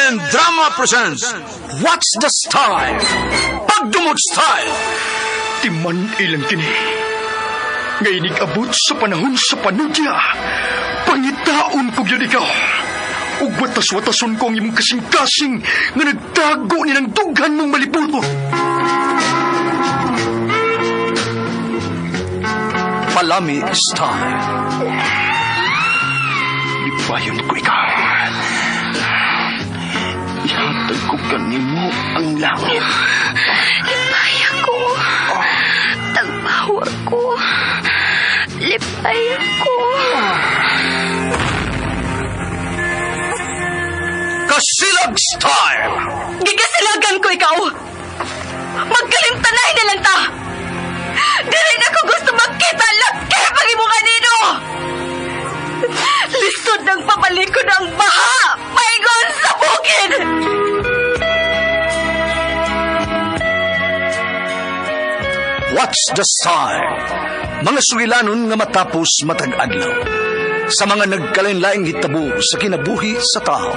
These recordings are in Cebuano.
Armen Drama presents What's the Style? Pagdumot Style! Timan ilang kini. Nga inig-abot sa panahon sa panudya. Pangitaon ko gyud ikaw. Ug watas-watason ko ang imong kasing-kasing nga nagtago ni ng dughan mong malibuto. Palami Style. Lipayon ko ikaw. Ihatag ko kanimo ang langit. Lipay ako. Tagbawa ko. Lipay ako. Kasilag Style! Gigasilagan ko ikaw. Magkalimtanay na lang ta. Dili na ko gusto magkita lakip ang imong kanino. Lisod ng pabalik ko ng baha. Paingon sa bukid. What's the Style? Mga sugilanon nga matapos matag adlaw. Sa mga nagkalain-laing hitabo sa kinabuhi sa tao.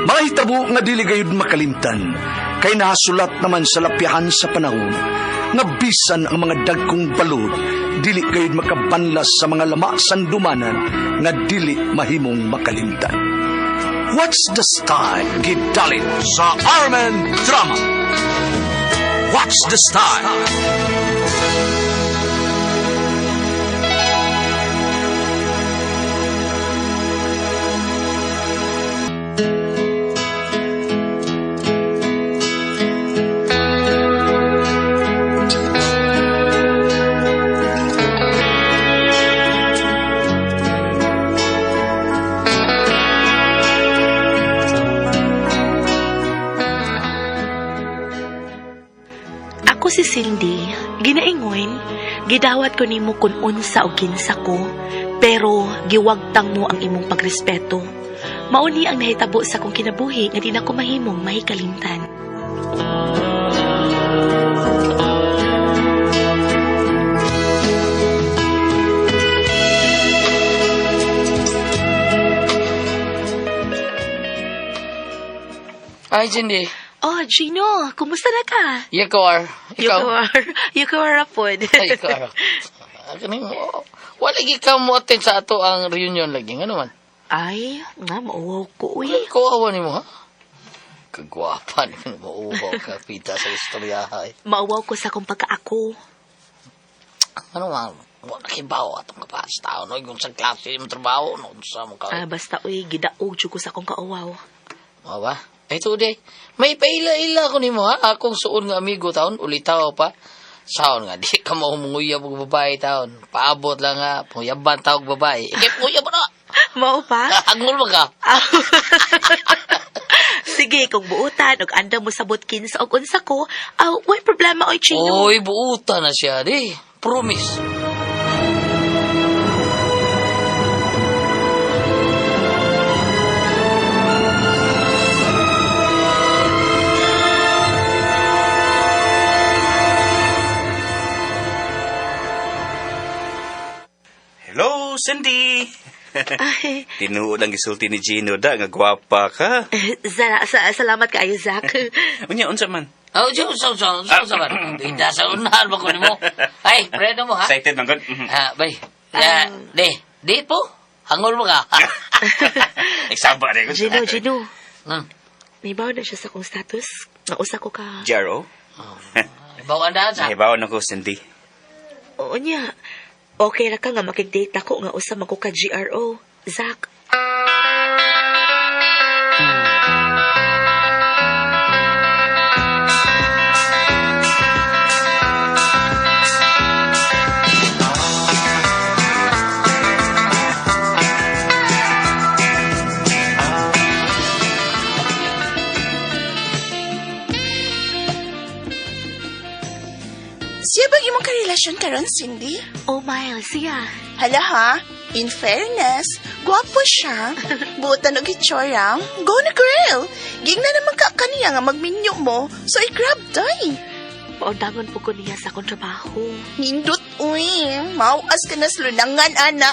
Mga hitabo nga dili gayud makalimtan, kay nahasulat naman sa lapyahan sa panahon, nga bisan ang mga dagkong balod, dili gayud makabanlas sa mga lama sandumanan nga dili mahimong makalimtan. What's the Style? Gidalit sa Armen Drama. What's the Style? Ako si Cindy, ginaingon, gidawat ko nimo kun unsa o kinsa ko, pero giwagtang mo ang imong pagrespeto. Mauni ang nahitabo sa akong kinabuhi nga di na ko mahimong mahikalimtan. Ay, Cindy. Oh, Gino, kumusta na ka? You are. Ikaw. You are, you are pod. Ay, ikaw are. Ah, kaning, oh, wala lagi ka mo attend sa ato ang reunion lagi. Ano man? Ay, nga, mauwaw ko, uy. Uy. Ikaw ni mo, ha? Kagwapa ni mo. Mauwaw ka, pita sa istorya, ha? eh. Mauwaw ko sa akong pagkaako. Ano man? Wala kibaw atong kapas tao, no? Kung sa klase mo trabaho, no? Sa mo ka. Ah, basta, uy, gidaog jud ko sa akong kauwaw. Mao ba? Ay, today, may paila-ila ko nimo ha. Akong suon nga amigo taon, ulitaw pa. Saon nga, di ka maumunguyab og babae taon. Paabot lang nga, panguyaban tawag babae. Ikay, panguyab na! Mao pa? Angol ba ka? Sige, kung buutan, og andam mo sabot kinsa og unsa ko, aw, way problema oy Chino. Oy, buuta na siya, di. Promise. Hello, Cindy! Ay, Tinuod ang gisulti ni Gino da, nga gwapa ka. salamat kaayo, Zach. Unya, unsa man? Oh, so, so, so, so, so, Bida sa unahan ba ko nimo? Ay, predo mo, ha? Excited man gud. Mhm. Ah, bay. Ah, di, di po. Hangol mo ka. Nagsaba rin ko. Gino, Gino, naibaw na siya sa akong status. Nausa ko ka. Jaro? Bawaan daan sa. Nahibaw na ko, Cindy. Oo niya. Okay ra ka nga makig-date ako nga usa man ko ka GRO. Zach, Siya bang imong karelasyon karon, Cindy? oh Miles, siya. Hala ha, in fairness, gwapo siya. Buotan og itsura. Go na girl! Gigna naman ka kaniya nga magminyo mo, so i-grab day. Paundangon po ko niya sa akong trabaho. Nindot, uy. Mauas ka na sa lunangan, ana.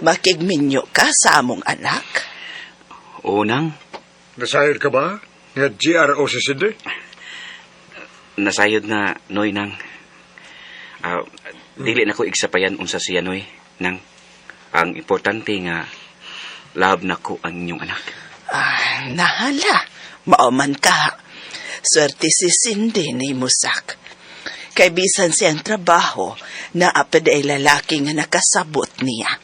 Makigminyo ka sa among anak. Oo, nang. Nasayod ka ba? Nga GRO si Cindy? Nasayod na, Noy, nang. Ah, dili na ko igsapayan unsa siya, Noy, nang. Ang importante nga, love na ko ang inyong anak. Ah, nahala. Mauman ka. Swerte si Cindy ni Musak. Kay bisan siyang trabaho, naapad ay lalaki nga nakasabot niya.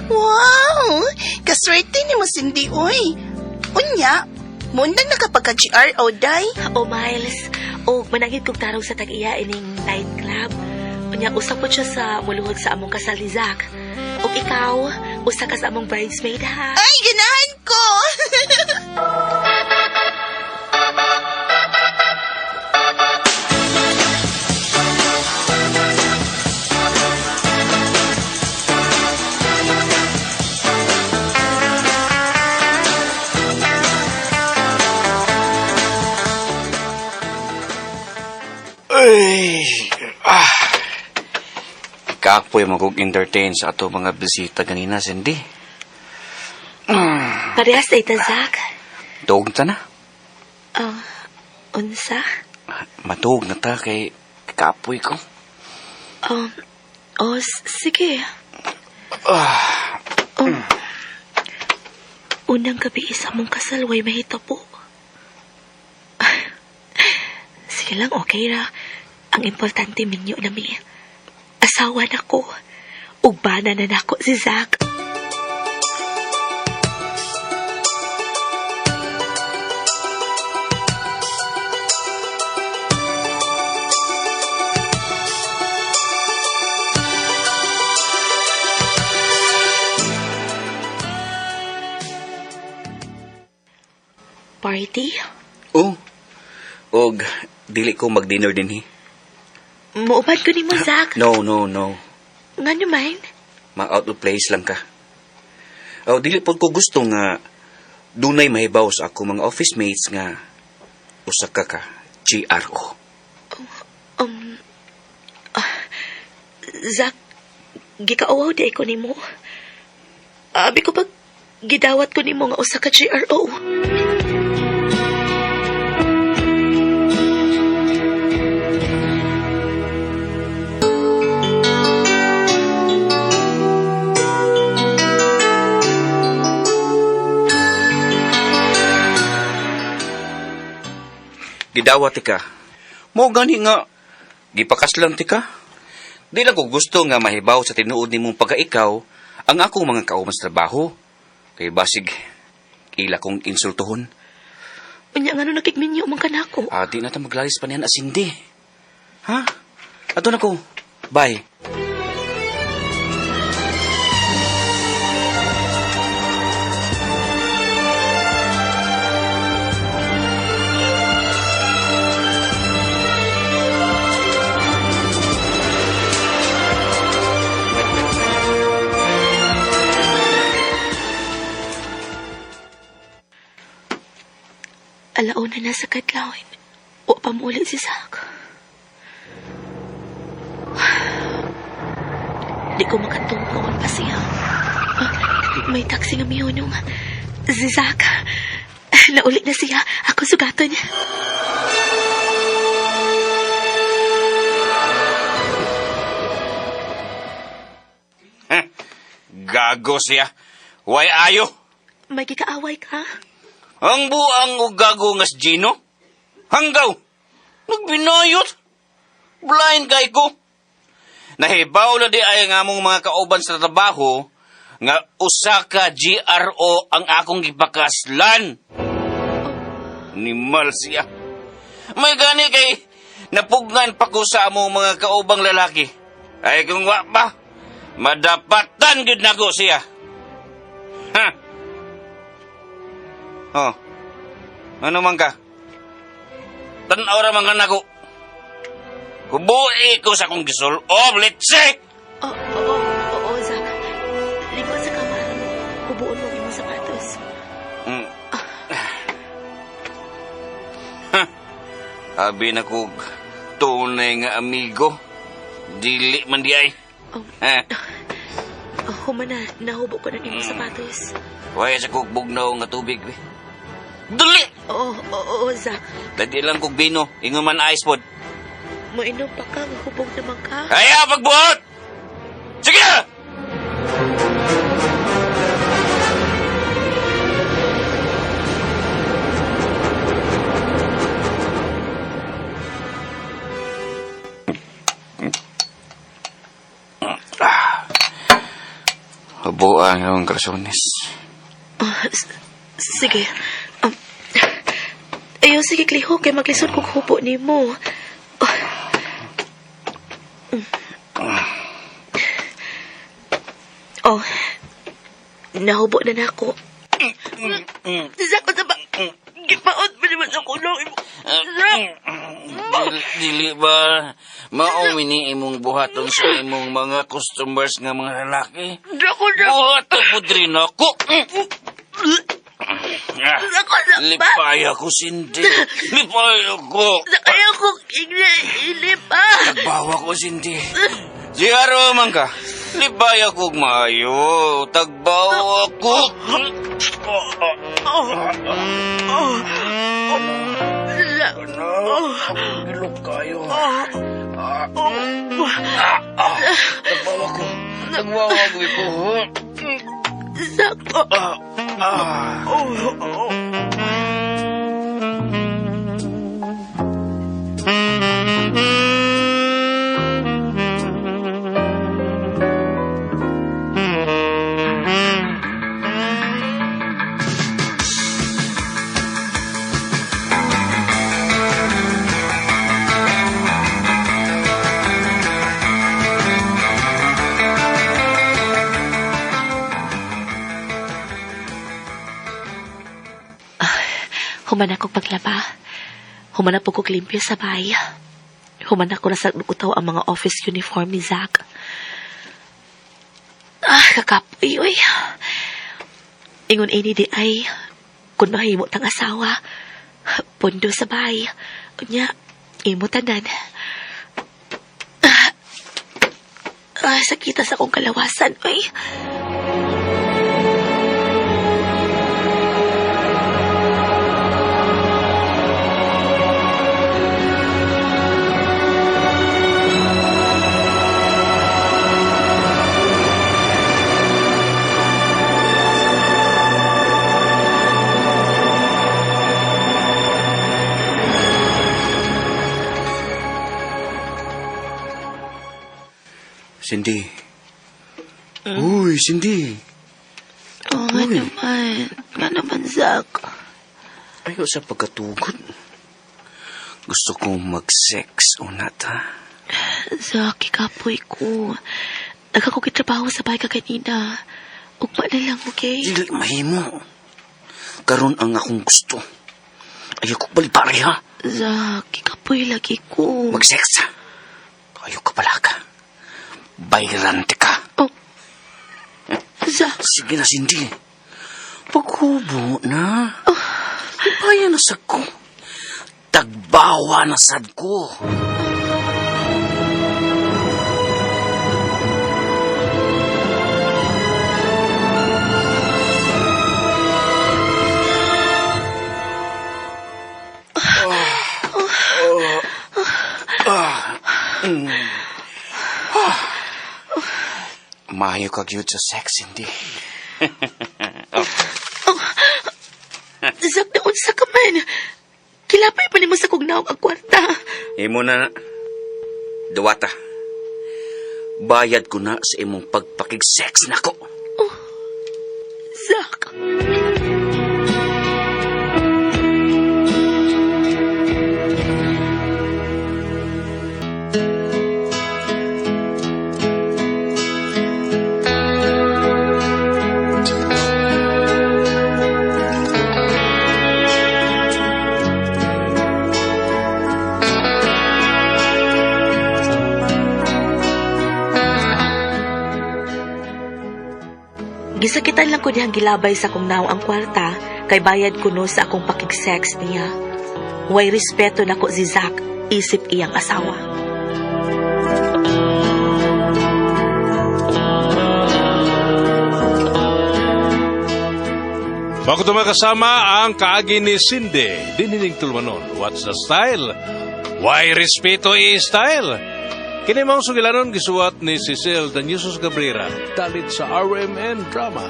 Wow! Kaswerte ni mo, Cindy, uy. Unya, mundang nakapagka-GRO, day. O Miles, o manangit kog tarong sa tag-iya ining nightclub. Unya usa po siya sa muluhod sa among kasal ni Zack. Ug ikaw, usa ka sa among bridesmaid ha. Ay, ganahan ko! Ay, ah. Kapoy magog entertain sa ato mga bisita ganina, Cindy. Parehas ay ta Zack. Tuog ta na. Ah, unsa? Matuog na ta kay kapoy ko. Oh, sige. Unang gabi isa mong kasal, way mahitabo. Sige lang, okay ra. Ang importante minyo na mi. Asawa na ko. Ugbana na nako si Zack. Party? Oh. Og dili ko mag-dinner dinhi. Muubad ko ni mo, Zack. No, no, no. Nga naman. Ma-out of place lang ka. Oh, dili pod ko gusto nga dunay mahibaw sa ako mga office mates nga usa ka ka GRO. Zack, gikauwaw di ko nimo. Abi ko pag gidawat ko nimo nga usa ka GRO. Gidawat ti ka. Mo gani nga gipakaslan ti ka. Di lang ko gusto nga mahibaw sa tinuod nimong pagkaikaw ang akong mga kauban sa trabaho. Kay basig ila kong insultuhon. Unya ngano nakigminyo man kanako. Ah, di na ta maglalis pa niyan asindi. Ha? Ato na ko. Bye. Alauna na sa kadlawin. O pamuli si Zack. Di ko makatungkol pa siya. Ah, may taxi nga miyunong. Si Zack. Nauli na siya. Ako sugaton. Gago siya. Way ayo. May gikaaway ka? Ang buang og gago nga si Gino. Hanggaw. Nagbinayot. Blind kay ko. Nahibaw na di ay nga among mga kauban sa trabaho nga usa ka GRO ang akong gipakaslan. Nimal siya. May gani kay napugnan pa ko sa among mga kaubang lalaki. Ay kung wa pa, madapatan gud nako siya. Ha? Oh. Ano man ka? Tanaw ra man ka nako. Hubuhi ko sa akong gisulob, litse! Oo, oo, oo, Zack. Likod sa kamara mo. Hubuon mo ang imong sapatos. Ha! Abi na kog tunay nga amigo. Dili man di ay. Oh. Ha? Oh, humana, nahubo ko na imong sapatos. Waya sa kog bugnaw nga tubig. Be. Dali! Oo, oo, oo, Zack. Dali lang kog bino. Ingon man ice pod. Moinom pa ka, hubog naman ka. Kaya pagbuhat! Sige! Habuan ang krasones. Oh, sige. Ayaw, sige, Kliho, kay maglisod kong hubo ni mo. Oh. Oh, nahubo na nako. Zack, unsa ba? Gipaot mo naman ako no. Zack! Dili ba mao ni imong buhaton sa imong mga customers nga mga lalaki? Dako na. Buhaton po diri nako. Dako na ba? Lipay ako, Cindy. Lipay ako. Zack, ayaw kong ilipa. Tagbawa ko, Cindy. Ziyaro man ka. Lipay ako maayo. Tagbawa ko. Ilog kayo. Tagbawa ko. Tagbawa ko ito. Zack, Human akong paglaba. Human na po kong limpyo sa bahay. Human ako na sa utaw ang mga office uniform ni Zack. Ah, kakapoy, uy. Ingon ini di ay, kung mahimo tang asawa, pundo sa bahay. Unya, imo tanan. Sakita sa akong kalawasan, uy. Cindy. Uy, Cindy. Oh, nga naman. Nga naman, Zack. Ayaw sa pagkatugod. Gusto kong mag-sex o nata. Zack, ikapoy ko. Nagkakukitrabaho sa bahay ka kanina. Ugma na lang, okay? Dili mahimo. Karon ang akong gusto. Ayaw ko balibari, ha? Zack, ikapoy lagi ko. Mag-sex, ha? Ayaw ka pala ka. Bayrante ka. Oh. Zack. Sige na, Cindy. Paghubo na. Ibaya na sad ko. Tagbawa na sad ko. Maayo ka gyud sa sex, hindi. Zack, naunsa ka man. Kilapay pa nimo sa kugnaw ang kwarta. Imo na. Duwata. Bayad ko na sa imong pagpakig-sex nako. Oh, Zack. Gisakitan lang ko dihang gilabay sa akong nawong ang kwarta kay bayad kuno sa akong pakig-sex niya. Way respeto nako si Zack, isip iyang asawa. Bago kasama ang kaagi ni Cindy, dinining tulmanon. What's the style? Why respeto is style? Kini maong sugilanon gisuwat ni Cecil Danyusos Cabrera, dalit sa RMN Drama.